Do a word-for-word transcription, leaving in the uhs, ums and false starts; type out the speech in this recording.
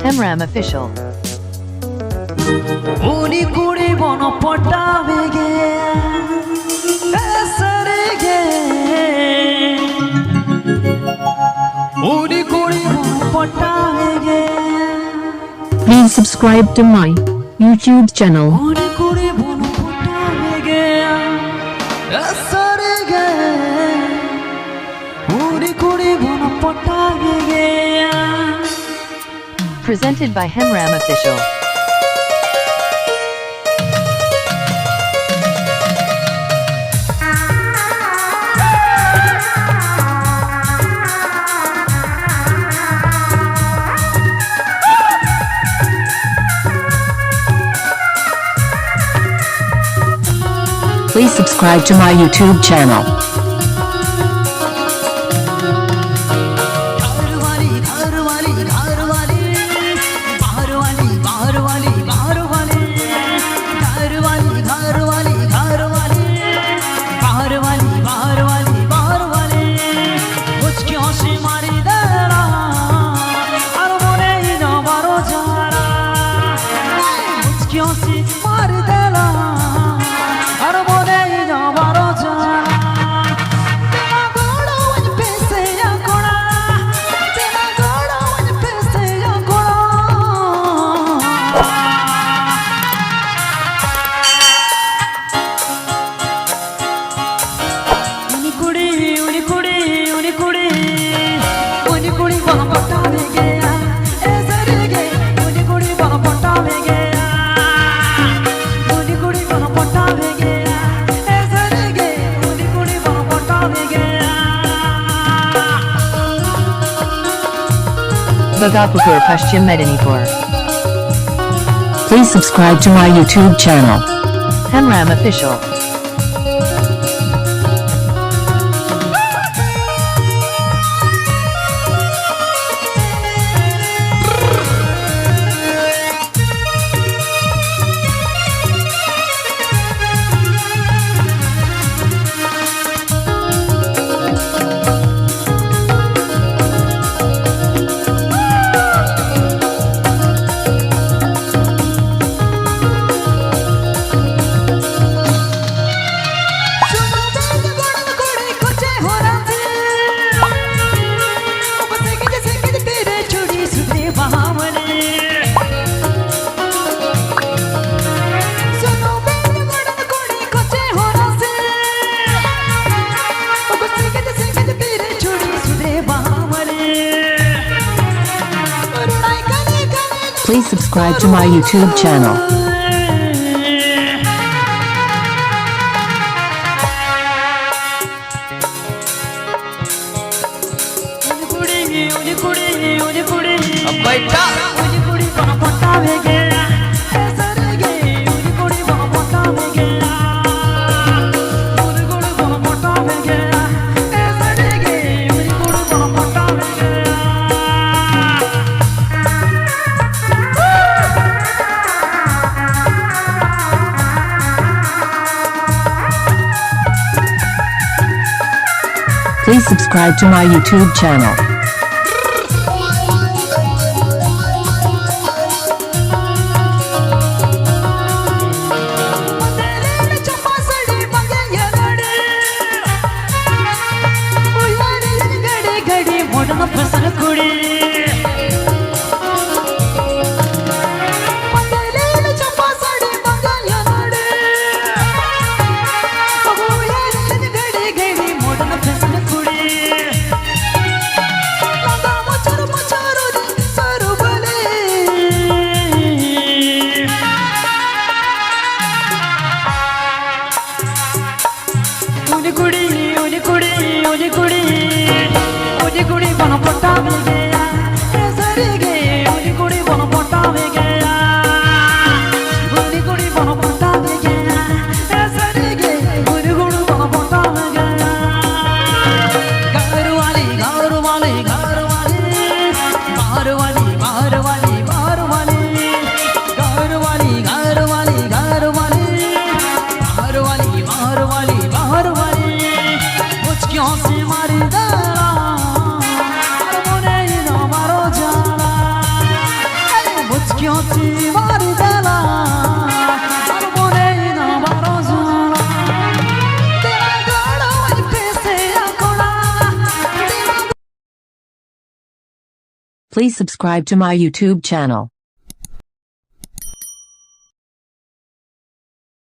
Hemram Official. ᱩᱱᱤ ᱠᱩᱲᱤ ᱵᱚᱱ ᱯᱚᱴᱟᱣᱮ ᱜᱮᱭᱟ, ᱮ ᱥᱟᱹᱨᱤ ᱜᱮ᱾ ᱩᱱᱤ ᱠᱩᱲᱤ ᱵᱚᱱ ᱯᱚᱴᱟᱣᱮ ᱜᱮᱭᱟ᱾ Please subscribe to my YouTube channel. ᱩᱱᱤ ᱠᱩᱲᱤ ᱵᱚᱱ ᱯᱚᱴᱟᱣᱮ ᱜᱮᱭᱟ, ᱮ ᱥᱟᱹᱨᱤ ᱜᱮ᱾ ᱩᱱᱤ ᱠᱩᱲᱤ ᱵᱚᱱ ᱯᱚᱴᱟᱣᱮ ᱜᱮᱭᱟ᱾ Presented by Hemram Official. Please subscribe to my YouTube channel. ᱩᱱᱤ ᱠᱩᱲᱤ, ᱩᱱᱤ ᱠᱩᱲᱤ, ᱩᱱᱤ ᱠᱩᱲᱤ, ᱩᱱᱤ ᱠᱩᱲᱤ ᱵᱟᱝ ᱯᱚᱴᱟᱣ ᱞᱮᱜᱮᱭᱟ᱾ ᱮ ᱥᱟᱹᱨᱤ ᱜᱮ, ᱩᱱᱤ ᱠᱩᱲᱤ ᱵᱟᱝ ᱯᱚᱴᱟᱣ ᱞᱮᱜᱮᱭᱟ᱾ ᱩᱱᱤ ᱠᱩᱲᱤ ᱵᱟᱝ ᱯᱚᱴᱟᱣ ᱞᱮᱜᱮᱭᱟ᱾ ᱮ ᱥᱟᱹᱨᱤ ᱜᱮ, ᱩᱱᱤ ᱠᱩᱲᱤ ᱵᱟᱝ ᱯᱚᱴᱟᱣ ᱞᱮᱜᱮᱭᱟ᱾ Bagapukur, Pashchim Medinipur. Please subscribe to my YouTube channel. Hemram Official. Please subscribe to my YouTube channel. Please subscribe to my YouTube channel. Please subscribe to my YouTube channel.